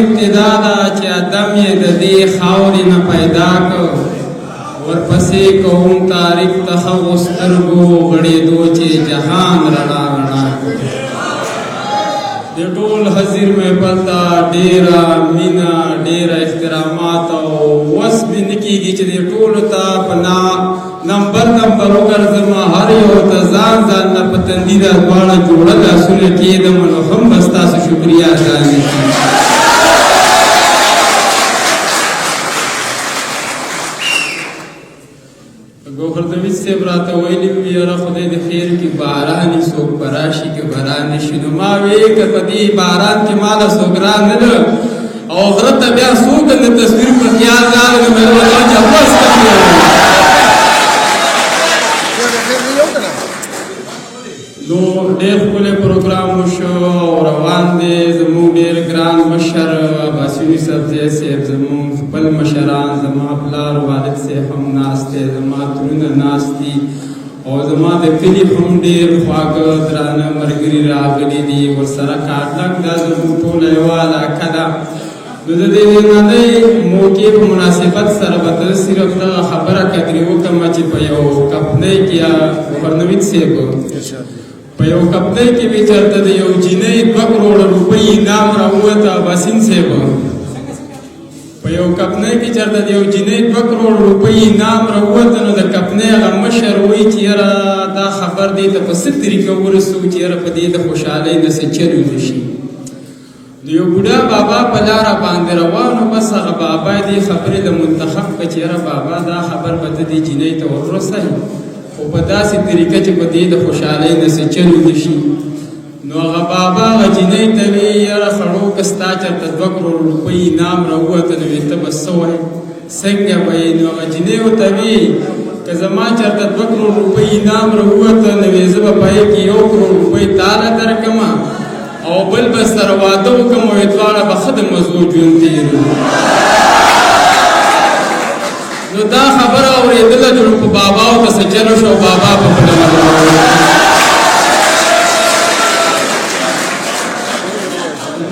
ابتدا ده چې ادم یې د دې خاورې نه پیدا کړ. ورپسې کوم تعریف ته هغو سترګو غړېدو چې جهان رڼا رڼا کړ. د ټول حاضر محفل ته ډېره مینه، ډېره احترامات او وس مې نه کېږي چې دې ټولو ته په نمبر نمبر وګرځم، هر یو ته ځان ځان نه په تندي دا دواړه جوړه لاسونه کېدم، نو هم به ستاسو شکریه ادا نه شي. ګوهر نوید صاحب راته ویلي وو، یاره خدای دې خیر کړي، باران یې څوک به راشي که به رانه شي. نو ما ویې که په دې باران کې ما له څوک را نه له او غره ته بیا څوک د تصویر په خیال راغی، نو مې ویل چې بس کم یې. نو ډېر ښکلی پروګرام وشو او روان دی. زموږ ډېر ګران مشر عباسیوني سبزی صاحب، زموږ خپل مشران، زما پلار والد صاحب هم ناست دی، زما ترونه ناست دي او زما د کلي هم ډېر خواږه درانه ملګري راغلي دي. ورسره کارلنګ دا زموږ ټوله یوه علاقه ده. نو د دې نننۍ موقع په مناسبت سره به ته صرف دغه خبره قدرې وکړم چې په یو کپنۍ کې ګورنوید صاحب په یو کپنۍ کې به چېرته د یو جینۍ 2 کروړه روپۍ انعام راووته. اباسین صاحب په یو کپنۍ کې چېرته د یو جینۍ 2 کروړه روپۍ انعام راووته، نو د کپنۍ هغه مشر وایي چې یاره دا خبر دې ته په څه طریقه ورسوو چې یاره په دې د خوشحالۍ نه څه چل ونه شي. د یو بوډا بابا په لاره باندې روان و، بس هغه بابا دې خبرې له منتخب کړه چې یاره بابا دا خبر به ته دې جینۍ ته ورسوي، خو په داسې طریقه چې په دې د خوشحالۍ نه څه چل ونه شي. نو هغه بابا هغه جینۍ ته وی یاره خړو که ستا چېرته 2 کروړه روپۍ انعام راووته نو ته به څه وایې، څنګه به یې؟ نو هغه جینۍ ورته وی که زما چېرته 2 کروړه روپۍ انعام راووته نو زه به په هغې کې 1 کروړ روپۍ تاله درکړم او بل به سره واده وکړم او دواړه به ښه د مزو ژوند تېرو. نو دا خبره اورېدله چې په بابا ورته څه چل وشو او بابا په بله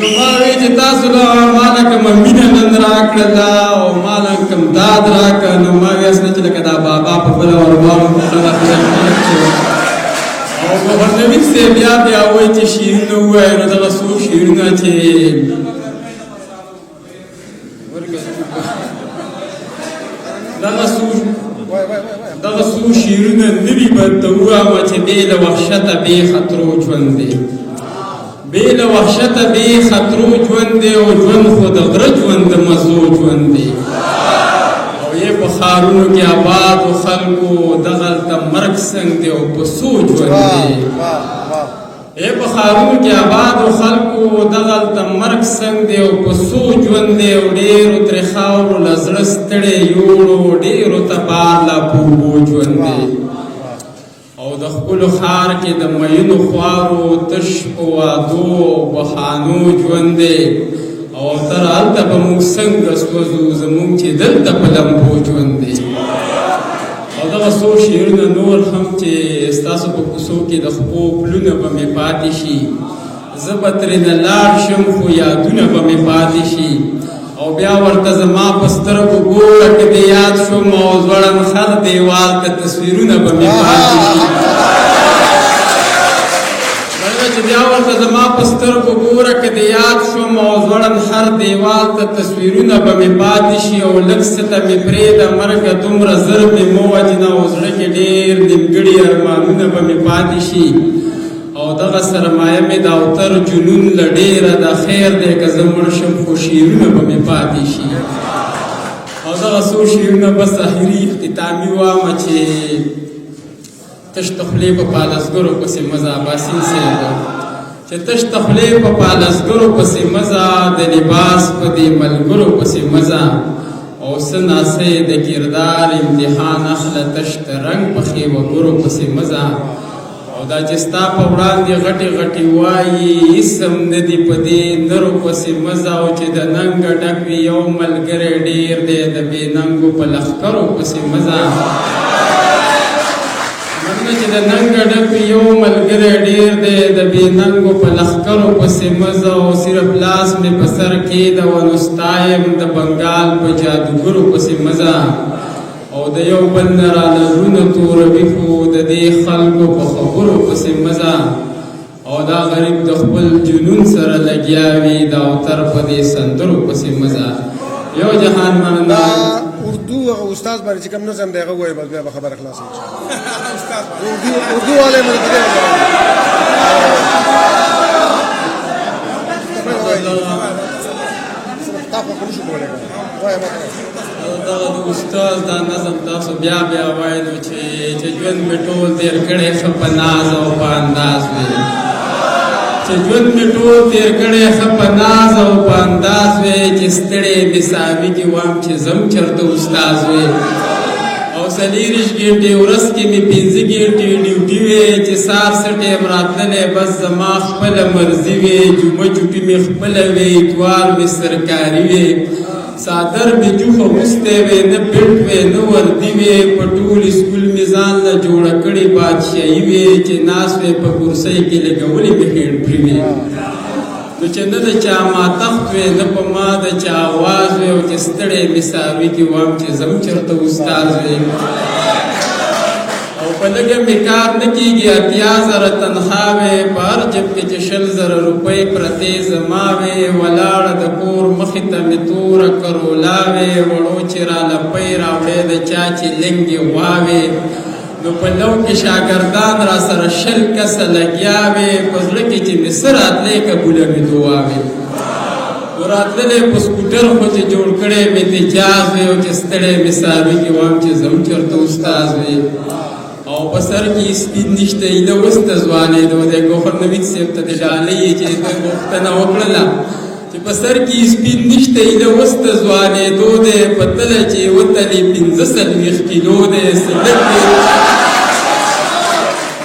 نو ما وی چې تاسو له ما له کومه مینه نن راکړله او ما له کوم داد راکړ، نو ما وی هسې نه چې لکه دا بابا په بله ور واړو او ګوهر نوید صاحب بیا بیا وایي چې شعرونه ووایي. نو دغه څو شعرونه چې دغه څو شعرونه نوي به ورته ووایم چې بې له وحشته بې خطرو ژوند دی، بې له وحشته بې خطرو ژوند دی، او ژوند خو د غره ژوند د مزو ژوند دی. او یې په ښارونو کې آبادو خلکو دغلته مرګ څنګه دی او په څو ژوند دی. یې په ښارونو کې آبادو خلکو دغلته مرګ څنګه دی او په څو ژوند دی. او ډېرو ترې خاورو له زړه ستړی یوړو، ډېرو ته بار لا په اوبو ژوند دی. او د خپلو ښار کې د میینو خوارو تش په وادو او بهانو ژوند دی. او تر هلته به موږ څنګه سوځو زموږ چې دلته په لمبو ژوند دی. او دغه څو شعرونه نور هم چې ستاسو په کوڅو کې د خپو پلونه به مې پاتې شي، زه به ترېنه لاړ شم خو یادونه به مې پاتې شي. او بیا ورته زما په سترګو ګوره که دې یاد شوم او ځوړند خر دیوال ته تصویرونه به مې پاتې شي. چې بیا ورته زما په سترګو ګوره که دې یاد شوم او ځوړند هر دیوال ته تصویرونه به مې پاتې شي. او لږ څه ته مې پرېږده مرګه دومره زر مې مه وژنه، او زړه کې ډېر نیمګړي ارمانونه به مې پاتې شي. او دغه سرمایه مې د اوتر جنون له ډېره د خیر دی که زه مړ شم خو شعرونه به مې پاتې شي. او دغه څو شعرونه بس اخري اختتامي وامه چې تش د خولې په پالسګرو پسې مزه، اباسین صاحب چې تش د خولې په پالسګرو پسې مزه، د لباس په دې ملګرو پسې مزه، او څه ناڅه یې د کردار امتحان اخله تش د رنګ په ښېوګرو پسې مزه. او دا چې ستا په وړاندې غټې غټې وایي هېڅ هم نه دي په دې نرو پسې مزه. او چې د ننګه ډک وي یو ملګری ډېر دی د بې ننګو په لښکرو پسې مزه. مننه ځکه چې د ننګ ډک یو ملګری ډېر دی، د بې ننګو په لښکرو پسې مه ځه، او صرف لاس مې په سر کېږده نو ستا یم، د بنګال په جادوګرو پسې مه ځه. او د یو بل نه راله زړونه توروي، خو د دې خلکو په خبرو پسې مه ځه. او دا غریب د خپل جنون سره لګیا وي، دا اوتر په دې سندرو پسې مه ځه. یو جهان مننه. دا اردو هغه استاد باندې چې کوم نظم دی هغه وایي، بس بیا به خبره خلاصه شي. اردو والے مې په دې تا خو نشو کولی، وایه ما ته. دغه د استاد دا نظم تاسو بیا بیا وایي، نو چې ژوند مې ټول تېر کړی ښه په ناز او په انداز وي، چې ژوند مې ټول تېر کړی ښه په ناز او په انداز وي، چې ستړی مې ساوي کې وام چې ځم چېرته استاد وي. او 24 ګنټې ورځ کې مې 5 ګنټې ډیوټي وي، چې سهار څه ټایم راتللی بس زما خپله مرضي وي، جمعه چوټي مې خپله وي، اتوار مې سرکاري وي، څادر مې جوخه اغوستی وي، نه بیلټ وي نه وردي وي، په ټول سکول مې ځان له جوړه کړې بادشاهي وي، چې ناست وي په کرسۍ کې لګولې مې هینډ فري وي. نو چې نه د چا ماتخت وي، نه په ما د چا اواز وي، او چې ستړی مې څاروي کې وام چې ځم چېرته استاد وي. او په لږه مې کار نه کېږي، 80,000 تنخوا وي، په هر جب کې چې 20,000 روپۍ پرتې زما وي، ولاړه د کور مخې ته مې توره کرولا وي، وړو چې راله پۍ راوړې د چا چې لنګې غوا وي، نو په لو کې شاګردان را سره 20 کسه لګیا وي، په زړه کې چې مې څه راتلې قبوله مې دعا وي. نو راتللی په سکوټر خو چې جوړ کړی مې تجاز وي، او چې ستړی مې څاروي کې وام چې ځم چېرته استاد وي. او په سر کې سپین نشته، ایله اوس ته ځوانېدو دی. ګوهر نوید صاحب ته د ډالۍ چې ده غوښتنه وکړله چې په سر کې سپین نشته، ایله اوس ته ځوانېدو دی، په تله چې وتلې 45 کیلو دی، څه لږ دی.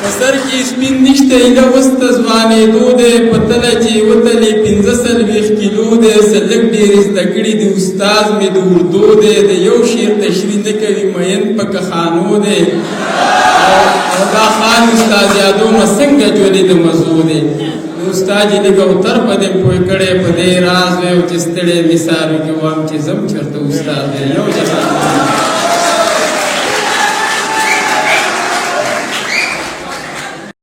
په سر کې سپین نشته، ایله اوس ته ځوانېدو دی، په تله چې وتلې 45 کیلو دی، څه لږ ډېرې زده کړې دي، استاد مې د اردو دی، د یو شعر تشریح نه کوي، مین په کخانو دی. او دا خان استاد یادو مه څنګه ژوندې د مزو دی. نو استاد یې لږ اوتر په دې پوه کړی په دې راز وی، او چې ستړی مې څاروي کې وام چې ځم چېرته استاد دی. یو جهان.